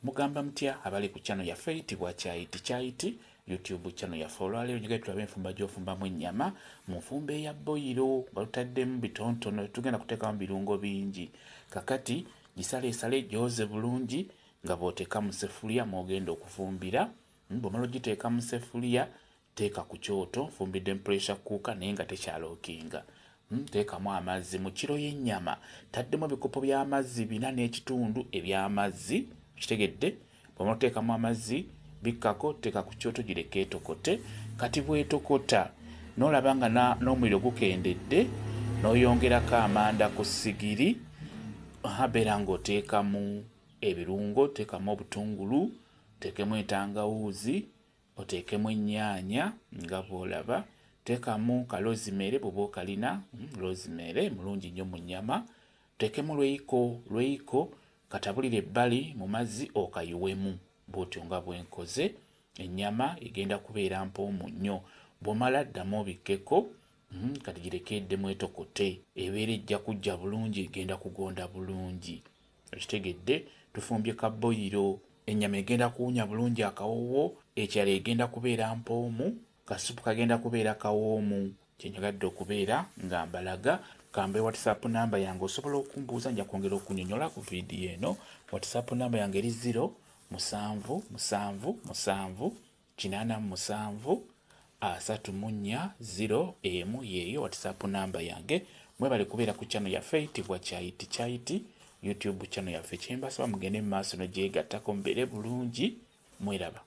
Mugamba mutya abali ku channel yaffe eyitibwa Kyayiti Kyayiti YouTube channel yaffe. Olwaleero njagala tulabe enfumba gy'ofumbamu ennyama mu nfumba eya boyiro nga tutaddemu bitontono, tugenda kuteekamu birungo bingi. Kakati gisaleesale, gyoze bulungi nga bw'oteeka mu ssefuliya mw'ogenda okufumbira. Bw'omala ogiteeka mu ssefuliya, teeka ku kyoto. Nfumbidde mu pressure cooker naye nga tekyalookinga. Teekamu amazzi mu kiro y'ennyama, taddemu ebikopo by'amazzi 4.5 eby'amazzi, kitegedde? Bw'omala oteekamu amazzi, bikkako, teeka ku kyoto, gireke etokote. Kati bw'etokota n'olaba nga n'omuliro gukendedde, n'oyongerako amanda ku ssigiri, beera ng'oteekamu ebirungo, teekamu obutungulu, oteekemu entangawuuzi, oteekemu ennyaanya nga bw'olaba, teekamu ka rosemary bw'oba okalina, rosemary mulungi nnyo mu nnyama, oteekemu lweyiko, lweyiko katabulire ebbali mu mazzi okayiwemu bw'otyo nga bwe nkoze. Ennyama egenda kubeera mpoomu nnyo. Bw'omala ddamu obikkeko, kati gireke eddemu etokote, ebeera ejja kujja bulungi, egenda kugonda bulungi. Okitegedde? Tufumbye ka boyiro, ennyama egenda kuwunya bulungi akawoowo, ekirala egenda kubeera mpoomu, kasupu kagenda kubeera kawoomu. Kye njagadde okubeera nga mbalaga. Kambe WhatsApp namba yange, osobola okumbuuza, nja kwongera okunnyonnyola ku vidiyo eno. WhatsApp namba yange eri 0 7 7 7 87 34 0 1, yeeyo WhatsApp namba yange. Mwebale kubeera ku channel yaffe eyitibwa Kyayiti Kyayiti YouTube channel yaffe. Kyembasaba mugende mu maaso nogyegattako, mubeere bulungi, mweraba.